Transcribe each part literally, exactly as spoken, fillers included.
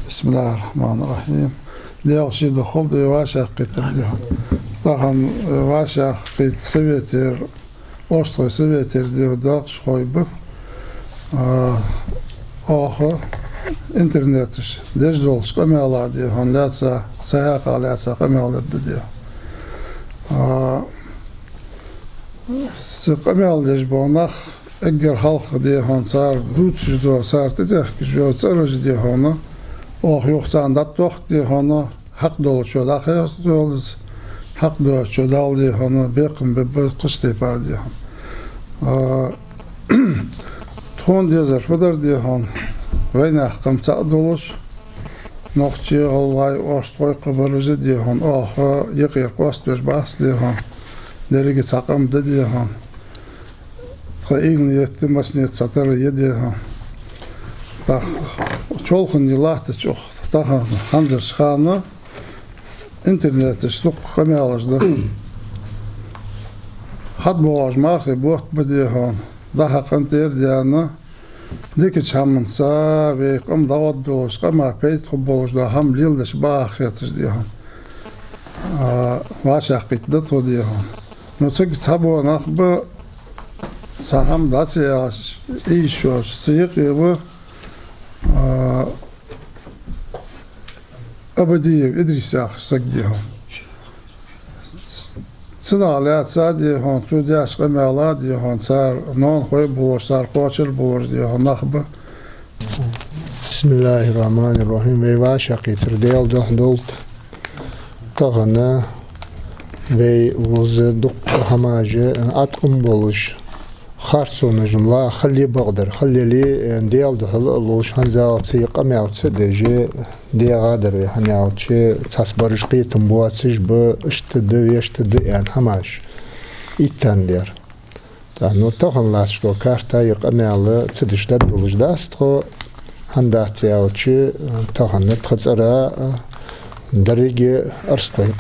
بسم الله الرحمن الرحيم. Даьла ший духьал да вай вӀашагӀкхетар, дий хьона. Тахан, э, вӀашагӀкхийтта советера, Орстхой советера, дий хьона, дакъашхой ба. А, оаха интернеташ деш долча къамаьла, дий хьона, лаьца, цу хьакъах лаьца къамаьл дергда, дий хьона. А, цу къамаьл деш бола нах эггара хьалха, дий хьона, цар дувцаш дола, цар тӀатехкаш йола цӀераш, дий хьона, оаха юха царна дӀатохк, дий хьона, хьакъ долчо дӀакхайкаде, хьакъ доацачо Дала, дий хьона, бекхам бергба кхыча тайпара, дий хьона. А, тхона дезар фу дар, дий хьона, вайнаьха къам цаӀ долаш, нохчий, гӀалгӀай, орстхой, кхыбараш а, дий хьона, оаха юкъера къоаставеш бац, дий хьона, деррига цхьа къам да, дий хьона. Тха уйла етта массанеца цхьатарра я, дий хьона. ТӀаккха чолхане латтача, тахан хӀанзарча хана интернеташ дукха къамаьлаш да. ХьатӀабоагӀаш мархий бутт ба, дий хьона. ДӀахьакхант ер дена, дикача хӀаманца вай къам дӀагӀоргдолаш, къаман пайда хургболаш дола хӀама леладеш баха хеташ, дий хьона. А, вӀашагӀкхийтта да тхо, дий хьона. Ну, цига цхьабола нах ба, цхьа хӀама дӀа ца яхаш, ийша йоацаш, цу юкъе ва, а, Абадиев Идрис яхаш саг, дий хьона. Цунах лаьца, дий хьона, цо деш къамаьла, дий хьона, цар ноанахой болаш, цар кхоачара болаш, дий хьона, нах ба. بسم الله الرحمن الرحيم. Вай вӀашагӀкхетар Даьла духьа долда. Тахан вай вуза дукха хӀамаш а, аткъам болаш, харцонаш ма лаха, хала бакъдар, хала яле, Даьла духьала а луш, хӀанзалца а къамаьл ца деш, дегӀа дар вай, хӀана аьлча цхьабараш кхетам боацаш ба, иштта да, вешта да аьнна хӀамаш иттандаь. ТӀаккха, ну, тахан латташ дола карта а, къамаьл а ца деш дӀадолалуш дац тхо, хӀана дац аьлча, тахан тха цӀера, деррига орстхой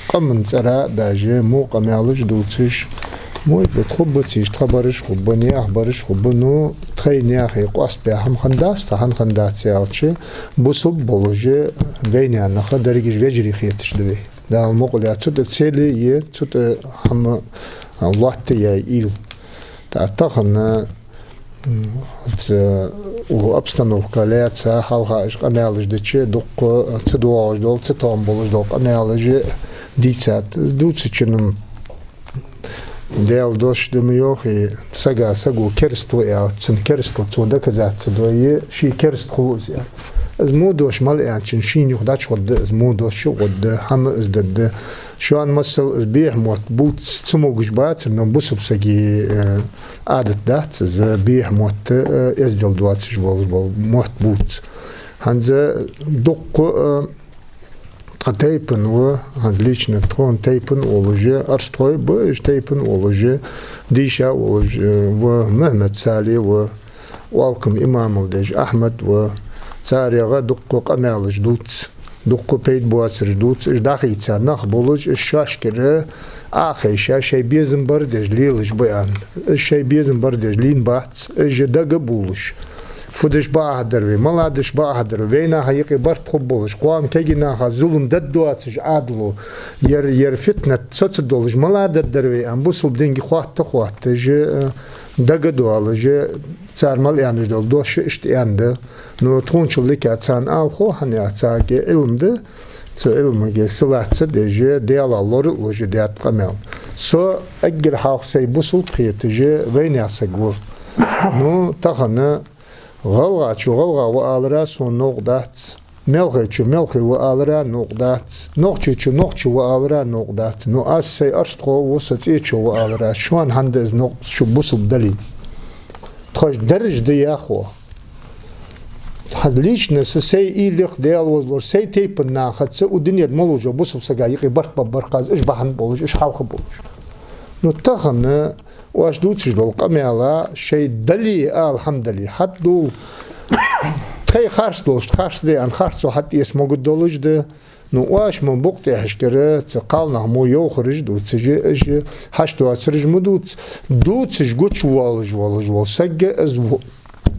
къаман цӀера даже во къамаьлаш дувцаш, может быть, хургба цига тха бараш, хургба наьха бараш, хургба, ну, тхоай наьха къоастабаь хӀама хиннадац, цхьа хӀама хиннадац аьлча, бусалба болаш а вайнаьха нах, дерригаш вежарий хеташ да вай. Дала мукъале, цу тӀа цели е, цу тӀа хӀама лоаттаяь уйла. ТӀаккха тахан, м, цу обстановка лаьца, хьалха уж къамаьлаш дича, дукха ца доагӀаш дола, ца тоам болаш дола къамаьлаш дийцад. Дувцачун-м Даьла дош да ма йоахий, сага саго кераста ва аьлча, цун керастал цо доказать ца дой, ший кераста хул из аьнна. Из во дош мел аьнначун шийна юха дӀачугӀоргда, из во дош чугӀоргда, хӀама из дергда. Шоана масала из бӀеха мотт бувца ца могаш бацар, но бусалба сага, э, Ӏадат дац из, бӀеха мотт, э, эздел доацаш вола, вола мотт бувца. ХӀанз дукха, э, тха тайпан ва, хӀанз лично тхона тайпан волаш а, орстхой ба, уж тайпан волаш а, дийша волаш а ва, Мухьмад-Сали ва, Оалкам имамал деш Ахьмад ва, царех дукха къамаьлаш дувц, дукха пайда боацараш дувц, уж дӀахийца нах болаш, уж шоашкара Ӏохайша, шоай безам бар деш лелаш ба аьнна. Уж шоай безам бар деш лийнабац, уж дагабувлаш. Фу деш ба ахьа дар вай, малагӀа деш ба ахьа дар вай, вайнаха юкъе барт хургболаш, кхоана кагий наха зулам дергдоацаш Ӏадало, ер, ер фитнат соцадолаш, малагӀа дергдар вай аьнна, бусалба динга хоатта-хоатта, уж, э, дагадоалаш, уж цар мел аьнна дола дош иштта аьнна да. Ну, тхоначул дикагӀа царна ала хов, хӀана аьлча царга Ӏилма да, цу Ӏилмага силаца деш, Даьлах лоралуш даьд къамаьл. Со эггара хьалха сай бусалба хеташ вайнаьха саг ва. Ну, тахан гӀалгӀачо гӀалгӀа ва алара сона новкъа дац, мелхачо мелхе ва алара новкъа дац, нохчочо нохчо ва алара новкъа дац. Ну, аз сай орстхо ва, со цӀечо ва алара, шоана хӀана да из новкъа, шо бусалба дале? Тхоаш даржа да яхо. Хьа лично са сай уйла я-кх, Даьла возалора, сай тайпан нахаца укх дунен тӀа мел волча бусалба сага юкъе барт баргбар-кх аз, уж бахьан болаш, уж хьалха болаш. Ну, тахан оаш дувцаш дола къамаьл шоай дале, ала хӀама дале, хьатӀадувла. Тхоай харц долчох харц да аьнна, харцо хьатӀаэца могаргдолаш да. Ну, оаш мо букъа тӀехьашкара цу кхалнах мо йовхараш дувцаш, уж хьашт доацараш ма дувц. Дувцаш гучавоалаш волаш вола саг, из в-,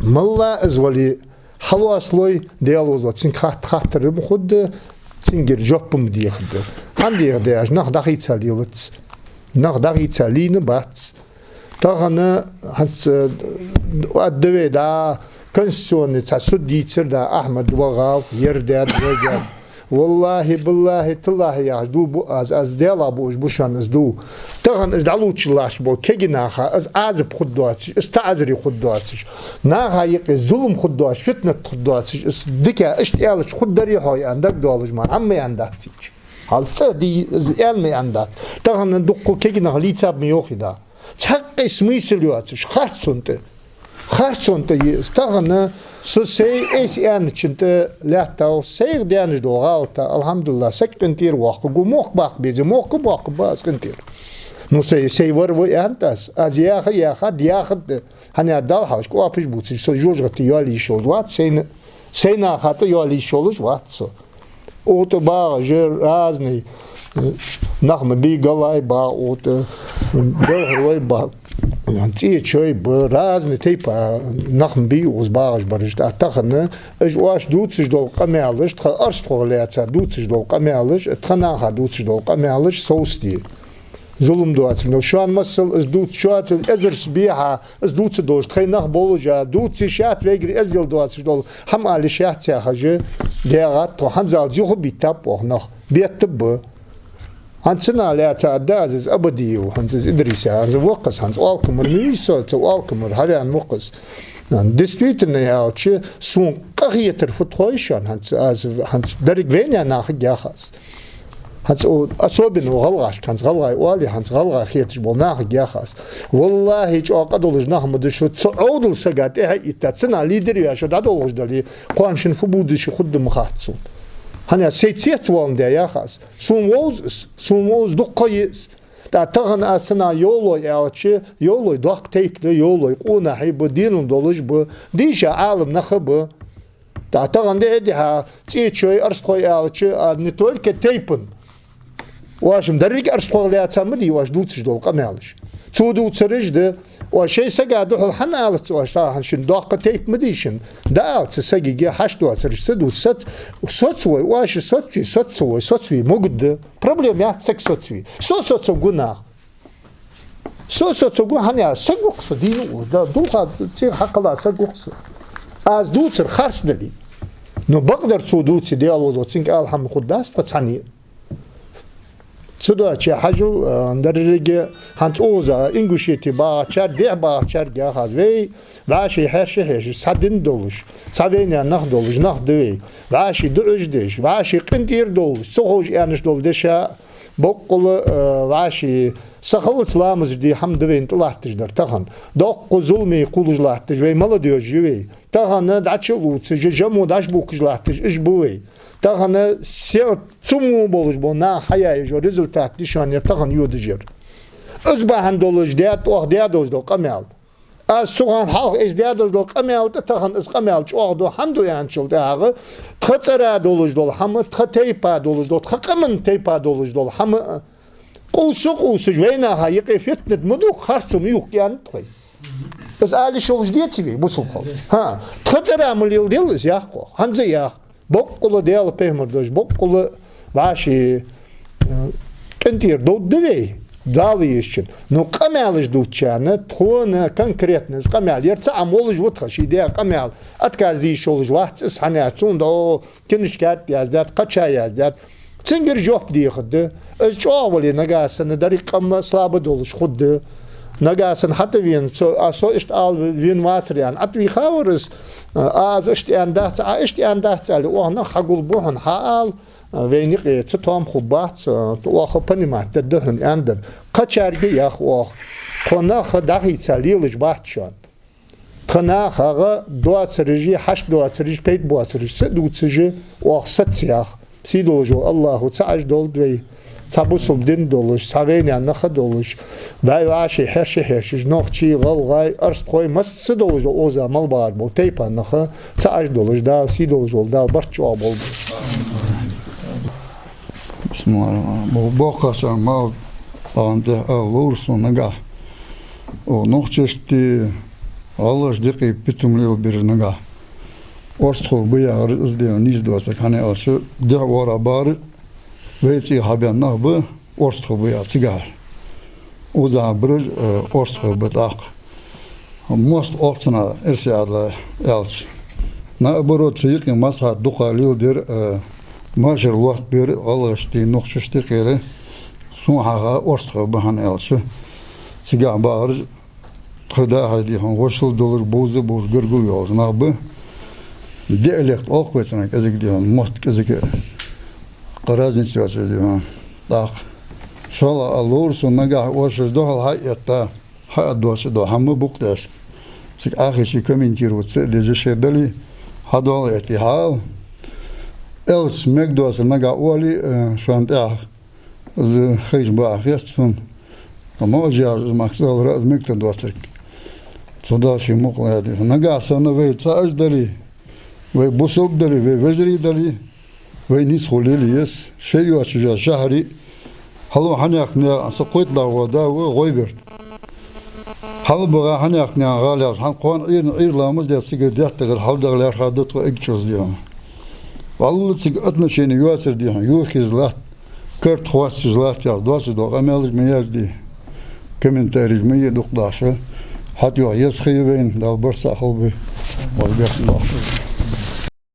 малла из вале, Хьалоацалой, Даьла возалой, цунга хатт-, хаттар ма хургда, цунгара жоп ма дехаргда. ХӀана дехаргда аьлча, нах дӀахийца лелац. Нах дӀахийца лийна бац. Тахан хӀанз, э, аддаве да, конституционни цхьа суд дийцар да, Ахьмад вагӀав, ер даьд, вай даьд. ВаллахӀи, биллахӀи, таллахӀи яхаш ду бу аз, аз Даьлах буаш бу шоана, аз ду. Тахан аз дӀалучча латташ бола кегий наха, аз Ӏазап хургдоацаш, аз таӀазар хургдоацаш, наха юкъе зулам хургдоацаш, фитнат хургдоацаш, аз дика, иштта аьлча хургдарий хьо аьнна дагадоалаш мара, хӀама аьнна дац цигача. Хьал цӀа ди, аз аьнна ма аьнна дац. Тахан дуккха кегий нах лийцаб ма йоахий да. Цхьаккха смысл йоацаш, харцон тӀа. Харцон тӀа е-, тахан со сай айса аьнначун тӀа лаьттав, сайх даьнна дола гӀалат, алхьамдулиллахӀ, саг къинтӀера воаккхаргва, мохк баккха безе, мохк а боаккхаргба аз къинтӀера. Ну, сай, сай вар ва аьннад аз. Аз яха, яхад, яхад, хӀана аьлча Далла хьалхашка оапаш бувцаш, со жожагӀате йоалае йиш йолаш вац сайна. Сай наха тӀа йоалае йиш йолаш вац со. Укх тӀа багӀаш я разный, э, нах ма бий, галай ба укх тӀа, белхарой ба, цӀечой ба, разный тайпа нах ма бий укхаза багӀаш бараш. ТӀаккха тахан уж оаш дувцаш дола къамаьлаш, тха Арстхойх лаьца дувцаш дола къамаьлаш, тха наха дувцаш дола къамаьлаш совсте. Зулам доацар. Но шоана масал аз дувц-, шоана эзарза бехьа аз дувцаш долаш тхай нах болаш а, дувцаш шоаш вайгара эздел доацаш дола хӀама ала йиш яц яхаш, дегӀад тхо, хӀанзалца юха биттаб оаха нах. Беттаб ба. ХӀанз цунах лаьца да аз, аз Абадиев, хӀанз аз Идрис, хӀанз воккхас, хӀанз оалкамар ма вий со, цу оалкамара хьавена воккхас. Действительно аьлча, сона къахетар фу тхой шоана, хӀанз аз, хӀанз деррига вайнаьха нахага ях аз. ХӀанз о-, особенно гӀалгӀашка, хӀанз гӀалгӀай оале, хӀанз гӀалгӀай хеташ бола нахага ях аз. ВаллахӀи, чӀоагӀа къа долаш нах ма да шо, цу Ӏовдала сага тӀехьа а итта, цунах лидер веш шо дӀадолхаш дале, кхоана шун фу будущее хургда ма хац сона. ХӀана аьлча сай цецваландаь ях аз. Сона вовз из, сона вовз дуккха я из. ТӀаккха тахан аз цунах йовлой аьлча, йовлой доккха тайпа да, йовлой къонахий ба, денал долаш ба, дийша Ӏалам нах а ба. ТӀаккха тахан дехьа-дехьа цӀечой, арстхой аьлча, а, не только тайпан. Оаш-м деррига Арстхойх лаьца ма дий оаш дувцаш дола къамаьлаш. Цо дувцараш да, оаш шоай сага духьал хӀана алац оаш, тахан шун доккха тайпа ма дий шун. ДӀаала цу сагага, хьашт доацараш ца дувца, соц-, соцавой, оаш соцаве, соцавой, соцаве, могут да. Проблема яц саг соцаве. Со соцаву нах. Со соцаву, хӀана аьлча саг ва-кх со, дийна ва, да, дулха цӀера хьакхелла саг ва-кх со. Аз дувцар харц дале. Но бакъдар цо дувце, Даьла возалой, цунга ала хӀама хургдац тха цхьанне. Цудухьа хьажал, а, деррига хӀанз укхаза Ингушете багӀачарга, дехьа багӀачарга ях аз, вай вӀаший хьерча-хьерчаш, цхьа дин долаш, цхьа вайнаьха нах долаш нах да вай, вӀаший дуӀаш деш, вӀаший къинтӀера долаш, ца ховш аьнна дола дешаш, боккъала, а, вӀаший са халлаца ламазаш де хӀама да вайна тӀалатташ дар тахан. Доккха зуламе кхуллаш латташ вай молодёжь я вай. Тахан дӀачу а лувцаш, жа-, жамо дӀачубухкаш латташ уж ба вай. Тахан се цу мо болаш бола наха хьаяь йола результат да шоана ер тахан йодаш яр. Из бахьан долаш даьд оаха даь долаш дола къамаьл. Аз цу хана хьалха айса даь долаш дола къамаьл тӀа тахан из къамаьл чӀоагӀа да, хӀана да аьнначул тӀехьагӀа, тха цӀера долаш дола хӀама, тха тайпа долаш дола, тха къаман тайпа долаш дола хӀама, къувса-къувсаш вайнаьха юкъе фитнат ма дувккха, харцо ма ювккха аьннад тхоай. Из ала йиш йолаш деций вай, бусалба хилча? ХӀа, тха цӀера ма леладел из, ях-кх оаха, хӀанз а ях. Боккъала Даьла, пайхамар долаш, боккъала вӀаший, э, къинтӀера довргда вай, Дала везачун. Но къамаьлаш дувцачарна, тхона конкретно из къамаьл, ер цхьа Ӏам волаш ва тха, ший даь къамаьл, отказ де йиш йолаш вац из, хӀана аьлча цунна, о, кинашка тӀа яздаьд, кхыча яздаьд. Цунгара жоп дехаргда. Из чӀоагӀа вале, нагахьа санна деррига къам слабо долаш хургда. Нагахьа санна хьатӀавена, со, а, со иштта ала вена вацар аьнна, ӀотӀавийха вар из, а, аз иштта аьннадац, Ӏа иштта аьннадац аьле, оаха нах хьагулбу хьона, хьаала, а, вайна юкъе цатоам хургбац, а, оаха понимать дергда хьона аьннадар. Кхычарга ях оаха. Тхо нах дӀахийца лелаш бац шоана. Тха нахага доацараши, хьашт доацараши, пайда боацараши ца дувцаш, оаха саца ях. Сийдолаш вола АллахӀа цаӀ а долда вай, цхьа бусалба дин долаш, цхьа вайнаьха нах а долаш, вай вӀаший хьерча-хьерчаш, нохчий, гӀалгӀай, арстхой, масса долаш дола укхаза мел багӀаш бола тайпан нах а цаӀ а долаш, Дала, сийдолаш вола Дала барт чӀоагӀа болба. Бисмиллахир-рахманир-рахим. Бо-, боккхагӀчар мел багӀан тӀехьа ала ловра сона нагахьа. О, нохчашта, гӀалгӀашта юкъе питум лелабер нагахьа. Орстхой ба яхар из, дий хьона, нийса доацар, хӀана аьлча дехьа-оагӀорахьа бар вай цӀий хьабенна нах ба, орстхой ба яхар цигахьара. Укхаза бараш, э, орстхой ба тӀаккха. Мост оал цунах, эрсий Ӏаьдала аьлча. Наоборот, цу юкъе маслахьат дукха леладир, э, машар лоаттабир гӀалгӀашта, нохчашта, кхера. Сона хьаха, орстхой ба, хӀана аьлча цигахьа бахараш тха да хьай, дий хьона, вошал долаш, бовза а бовзаш, гаргало йолаш нах ба. Диалект оал-кх вай цунах, кӀезига, дий хьона, мотт кӀезига, кхы разница йоацаш, дий хьона. ТӀаккха, шоллагӀа, ловра сона нагахьа оршаш духьал хьа а этта, хьа а доацаш дола хӀама букъ деш, цига Ӏохайше, комментировать ца а деш, шоай дале, хьа духьал а этте, хьаала. Аьлча мегаргдоацар нагахьа оале, э, шоана тӀехьа из хайша бахьа хет сона. Ма ожа яхаш, из мах цӀагӀара из мегаргдоацарг. Цу Дала ший мукъалахь, дий хьона. Нагахьа санна вай цхьаь уж дале, вай бусалба дале, вай вежарий дале, вай низ хуле а еза. Шоай йоацаш йола шахьари, хьалха хьанехк наькъа са кхойтталагӀа вола да ва ГӀойберд. ХьалбагӀа хьанехк наькъа гӀала яхаш, хӀанз кхоана Ӏуйрийна, Ӏуйра ламаз даь, цига деттагӀара хьалдагӀа лаьрхӀа да тхо эггара чӀоагӀа, дий хьона. Валлахӏи, цига отношени йоацар, дий хьона, йохаеш латт, карт хвасташ латт яхаш, доацаш дола къамаьлаш ма язде, комментареш ма е дукха дахьаш. ХӀаьта йоах, еза ха я вайна, Дала барт цхьа хилба вай, вай бехк ма боаккхалба.